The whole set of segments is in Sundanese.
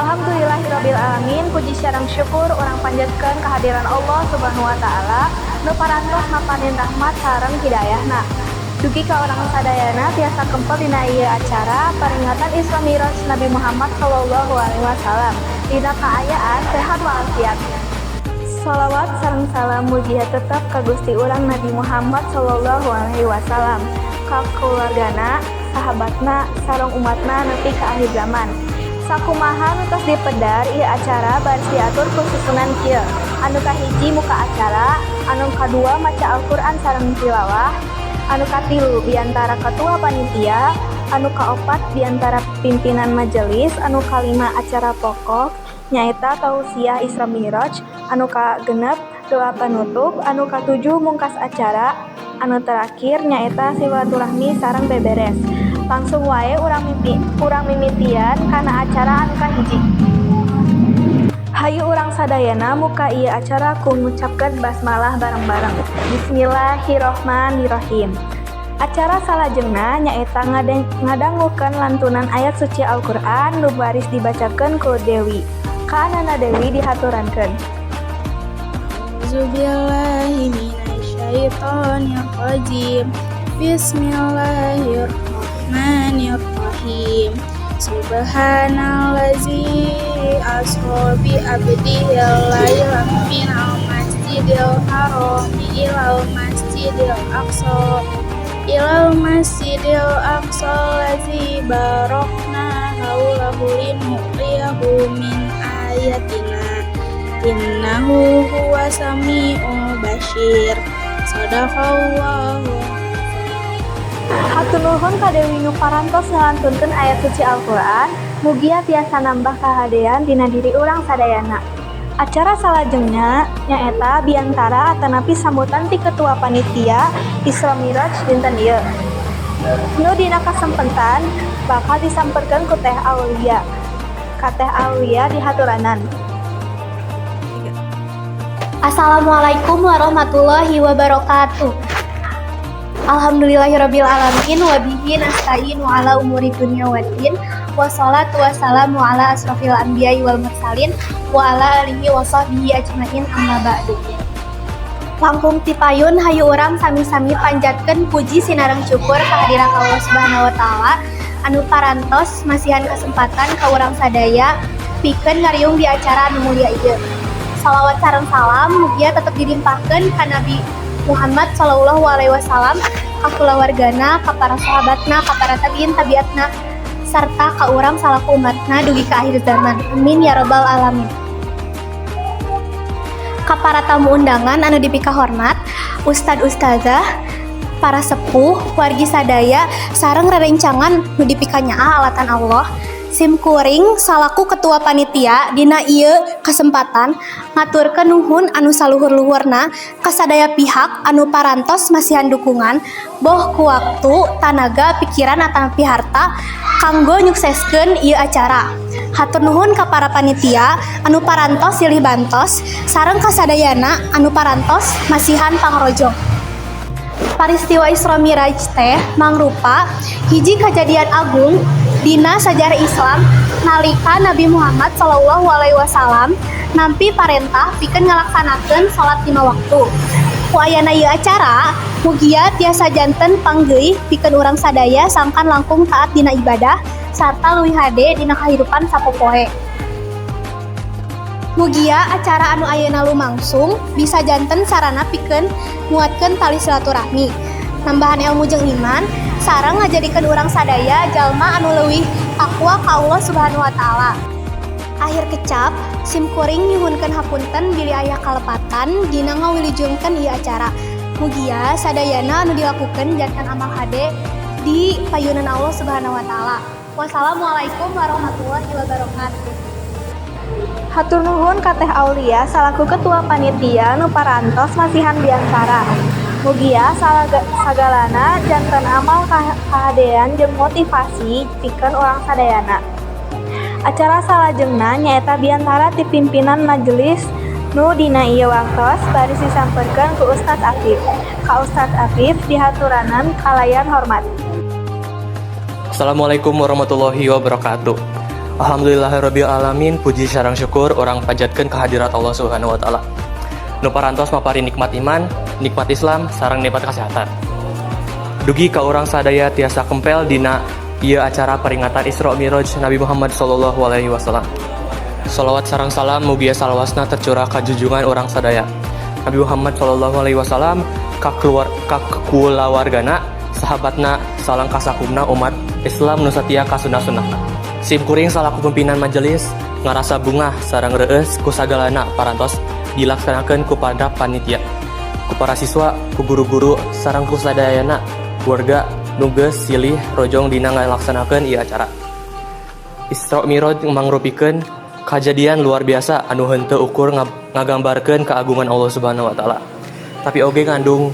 Alhamdulillahirabbil alamin, puji sareng syukur urang panjatkeun kehadiran Allah Subhanahu wa Taala nu parantos maparin rahmat sareng hidayahna. Dugi ka urang sadayana tiasa kempel dina ieu acara peringatan Isra Mi'raj Nabi Muhammad sallallahu alaihi wasallam dina kaayaan sehat walafiat. Salawat sareng salam mugia tetep ka Gusti urang Nabi Muhammad sallallahu alaihi wasallam, ka keluargana, sahabatna, sareng umatna nepi ka akhir zaman. Sakumaha nu tos dipedar, ieu acara baris diatur ku susunan kieu. Anu kahiji, muka acara, anu kadua, maca Al-Qur'an sareng tilawah, anu katilu, biantara ketua panitia, anu kaopat, biantara pimpinan majelis, anu kalima, acara pokok nyaeta tausiah Isra Mi'raj, anu kagenep, doa penutup, anu katujuh, mungkas acara, anu terakhir nyaeta silaturahmi sareng beberes. Langsung wae urang mimitian kana acara anu kahiji. Hayu urang sadayana muka ieu acara ku ngucapkeun basmalah bareng-bareng. Bismillahirrohmanirrohim. Acara salajengna nyaeta ngadangukeun lantunan ayat suci Al-Qur'an nu baris dibacakeun ku Dewi. Ka Ananda Dewi dihaturankeun. A'udzubillahi minasyaitonirrajim. Bismillahirrahmanirrahim. Subhanallazi asra bi abdihi lailan minal masjidil harami ilal masjidil aqsa allazi barakna haulahu linuriyahu min ayatina innahu huwas samiul basyir. Sadaqallahu. Hatur nuhun ka Dewi nu parantos ngalantunkeun ayat suci Al-Qur'an, mugia tiasa nambah kahadean dina diri urang sadayana. Acara salajengna nyaeta biantara atanapi sambutan ti ketua panitia Isra Mi'raj dinten ieu. Nu dina kasempetan bakal disamperkeun ku Teh Aulia. Ka Teh Aulia dihaturanan. Assalamualaikum warahmatullahi wabarakatuh. Alhamdulillahirabbil alamin, wabihi nasta'inu ala umuri dunya waddin. Wassalatu wassalamu ala asrofil anbiya'i wal mursalin wa ala alihi wa sahbihi ajmain, amma ba'du. Langkung tipayun, hayu urang sami-sami panjatkeun puji sinareng syukur kehadirat Allah Subhanahu wa Taala anu parantos masihan kesempatan ka urang sadaya pikeun ngariung di acara anu mulia ieu. Salawat sareng salam mugia tetep dilimpahkeun ka Nabi Muhammad sallallahu alaihi wasallam, ka kulawargana, ka para sahabatna, ka para tabiin tabiatna, sarta ka urang salaku umatna dugi ka akhir zaman. Amin ya robbal alamin. Ka para tamu undangan anu dipikahormat, ustad ustazah, para sepuh, wargi sadaya, sareng rerencangan nu dipikanyaah alatan Allah. Sim kuring salaku ketua panitia dina ieu kesempatan ngaturkeun nuhun anu saluhur-luhurna ka sadaya pihak anu parantos masihan dukungan, boh ku waktu, tanaga, pikiran atanapi harta kanggo nyukseskeun ieu acara. Hatur nuhun ka para panitia anu parantos silih bantos sareng kasadayana anu parantos masihan pangrojong. Peristiwa Isra Miraj teh mangrupa hiji kejadian agung dina sajarah Islam nalika Nabi Muhammad Shallallahu Alaihi Wasallam nampi parentah pikeun ngalaksanakeun salat lima waktu. Ku ayana ieu acara, mugia tiasa janten panggeuih pikeun urang sadaya sangkan langkung taat dina ibadah sarta leuwih hade dina kahirupan sapopoe. Mugia acara anu ayeuna lumangsung bisa janten sarana pikeun nguatkeun tali silaturahmi, nambahan ilmu jeung iman, sareng ngajadikeun urang sadaya jalma anu leuwih takwa ka Allah Subhanahu wa Taala. Akhir kecap, sim kuring nyuhunkeun hapunten bilih aya kalepatan dina ngawilujengkeun ieu acara. Mugia sadayana anu dilakukeun janten amal hade di payunan Allah Subhanahu wa Taala. Wassalamualaikum warahmatullahi wabarakatuh. Hatur nuhun ka Teh Aulia salaku ketua panitia nu parantos masihan biantara. Mugia sagalana janten amal kahadean jeung motivasi pikeun urang sadayana. Acara salajengna nyaeta biantara ti pimpinan majelis nu dina ieu waktos baris disamperkeun ku Ustad Afif. Ka Ustad Afif dihaturanan kalayan hormat. Assalamualaikum warahmatullahi wabarakatuh. Alhamdulillahirabbil alamin, puji sareng syukur urang panjatkeun kehadirat Allah Subhanahu wa Taala. Nu parantos maparin nikmat iman, nikmat Islam, sareng nikmat kesehatan. Dugi ka urang sadaya tiasa kempel dina ieu acara peringatan Isra Miraj Nabi Muhammad sallallahu alaihi wasallam. Salawat sareng salam mugia salawasna tercurah ka junjungan urang sadaya, Nabi Muhammad sallallahu alaihi wasallam, ka keluar ka kulawargana, sahabatna, sareng kasakumna umat Islam nu satia ka sunnah-sunnahna. Sim kuring salaku pimpinan majelis ngarasa bungah sareng reueus ku sagalana parantos dilaksanakeun ku para panitia, ku para siswa, ku guru-guru, sareng ku sadayana warga nu geus silih rojong dina ngalaksanakeun ieu acara. Isra Miraj mangrupikeun kajadian luar biasa anu henteu ukur ngagambarkeun keagungan Allah Subhanahu wa Taala, tapi oge ngandung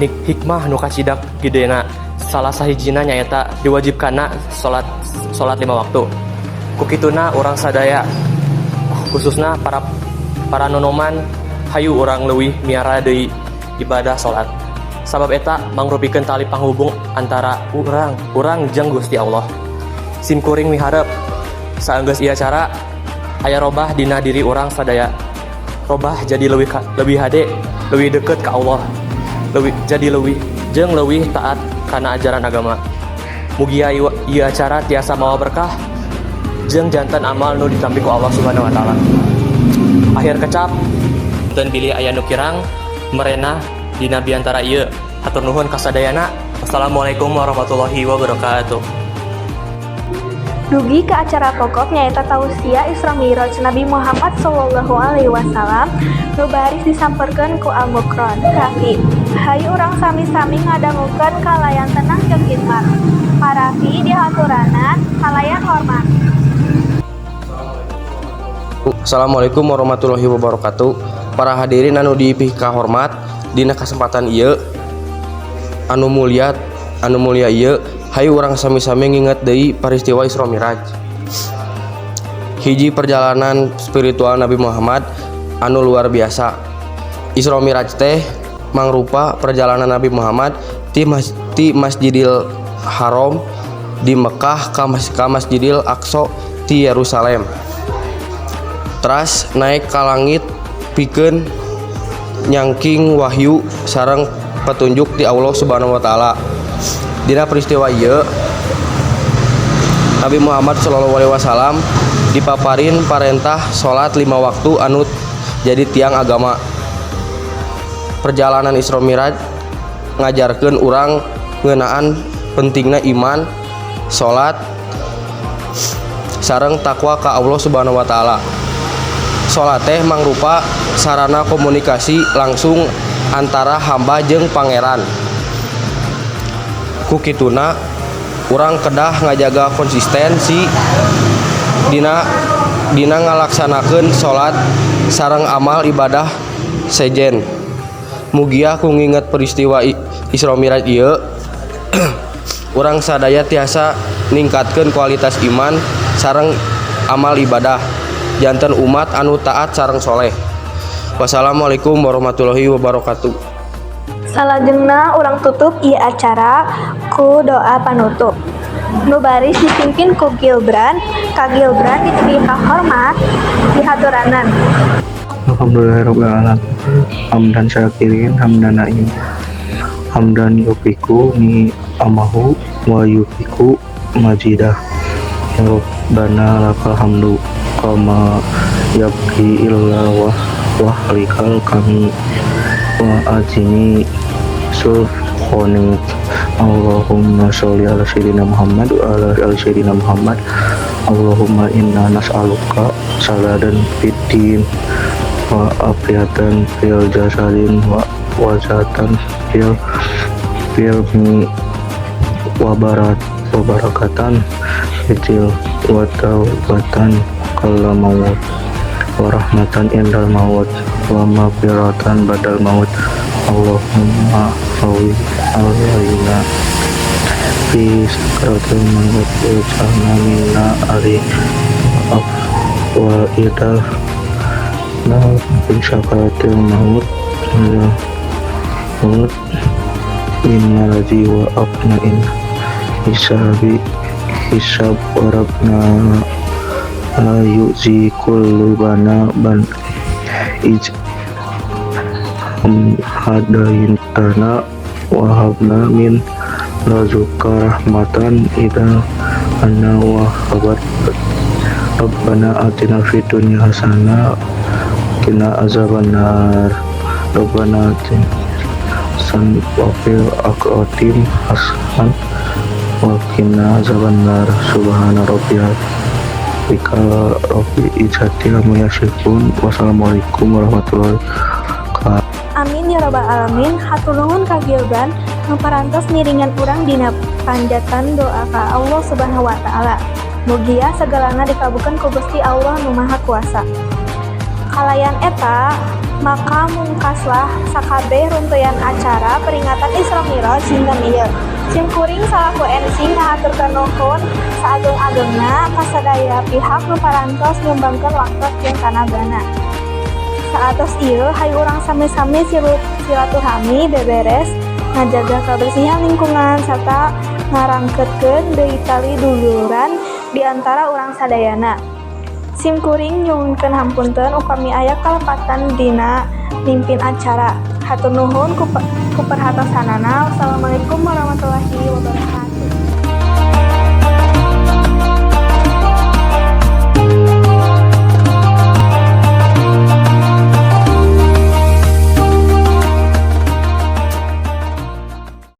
hikmah nu kacidak gedena. Salah sahijina nyaeta diwajibkanna salat salat lima waktu. Ku kituna urang sadaya, khususna para para nonoman, hayu urang leuwih miara deui ibadah salat, sabab eta mangrupikeun tali panghubung antara urang urang jeung Gusti Allah. Sim kuring miharep saenggeus ieu acara aya robah dina diri urang sadaya, robah jadi lebih hade, lebih deket ke Allah, lebih jadi lebih jeung leuwih taat kana ajaran agama. Mugia ieu acara tiasa mawa berkah jeung janten amal nu ditampi ku Allah Subhanahu wa Taala. Akhir kecap dan bilih aya nu kirang merenah dina biantara ieu. Hatur nuhun kasadayana. Wassalamualaikum warahmatullahi wabarakatuh. Dugi ke acara pokok nyaeta tausiah Isra Miraj Nabi Muhammad Sallallahu Alaihi Wasallam nu baris disamperkeun ku Al Mukron Rafi. Hayu urang sami-sami ngadangukeun kalayan tenang jeung khidmat. Pak Rafi dihaturanan kalayan hormat. Assalamualaikum warahmatullahi wabarakatuh. Para hadirin anu dipikahormat, dina kesempatan ieu anu mulia ieu, hayu urang sami-sami nginget deui peristiwa Isra Miraj. Hiji perjalanan spiritual Nabi Muhammad anu luar biasa. Isra Miraj teh mangrupa perjalanan Nabi Muhammad ti Masjidil Haram di Mekah ka Masjidil Aqsa di Yerusalem. Teras naik ka langit pikeun nyangking wahyu sareng petunjuk ti Allah Subhanahu wa Taala. Dina peristiwa ieu Nabi Muhammad Shallallahu Alaihi Wasallam dipaparin parentah salat lima waktu anu jadi tiang agama. Perjalanan Isra Miraj ngajarkeun urang ngeunaan pentingna iman, salat, sareng takwa ka Allah Subhanahu wa Taala. Salat teh mangrupa sarana komunikasi langsung antara hamba jeung pangeran. Ku kituna urang kedah ngajaga konsistensi dina dina ngalaksanakeun salat sareng amal ibadah sejen. Mugia ku nginget peristiwa Isra Miraj ieu urang sadaya tiasa ningkatkeun kualitas iman sareng amal ibadah, janten umat anu taat sareng soleh. Wassalamualaikum warahmatullahi wabarakatuh. Salajengna urang tutup ieu acara ku doa panutup. Nu baris dipimpin ku Gilbran, ka Gilbran dipikahormat dihaturanan. Alhamdulillahirabbil alamin. Hamdan syakirin, hamdan naim. Hamdan yukafi ni'amahu wa yukafi mazidah. Ya Rabbana lakal hamdu kama yanbaghi li wajhikal karim wa azimi sulthanik. Allahumma sholli ala sayyidina Muhammad wa ala ali sayyidina Muhammad. Allahumma inna nas'aluka sadadan fid din wa afiyatan fil jasadin wa wazatan fil filmi wa barat wa barakatan fil wa taubatan qabla maut wa rahmatan indal maut wa maghfiratan ba'dal maut. Allahumma hawwin alaina fi sakratil maut waj'alna minna ali wa idal na fi sakratil maut maut inna ladzi wa afna in hisabi hisab warabna. La yuzigh qulubana ba'da idz hadaitana wa hablana min ladunka rahmatan innaka antal wahhab. Rabbana atina fid dunya hasanah qina azabannar. Rabbana atina hasanah wa fil akhirati hasanah wa qina azabannar. Subhana rabbika rabbil izzati amma yasifun. Wassalamualaikum warahmatullahi wabarakatuh. Amin ya robbal alamin. Hatur nuhun ka Gilban nu parantos ngiringan urang dina panjatan doa ka Allah Subhanahu wa Ta'ala. Mugia segalana dikabulkeun ku Gusti Allah Nu Maha Kuasa. Kalayan eta maka mungkaslah sakabeh runtuyan acara peringatan Isra Miraj dinten ieu. Sim kuring salaku MC ngahaturkeun nuhun saageng-agengna ka sadaya pihak nu parantos nyumbangkeun waktos jeung tanagana. Saatos ieu, hayu urang sami-sami silaturahmi, beberes, ngajaga kebersihan lingkungan, serta ngarangketkeun deui tali duluran di antara urang sadayana. Sim kuring nyuhunkeun hapunten upami aya kalepatan dina mimpin acara. Hatur nuhun ku perhatosanana. Wassalamualaikum warahmatullahi wabarakatuh.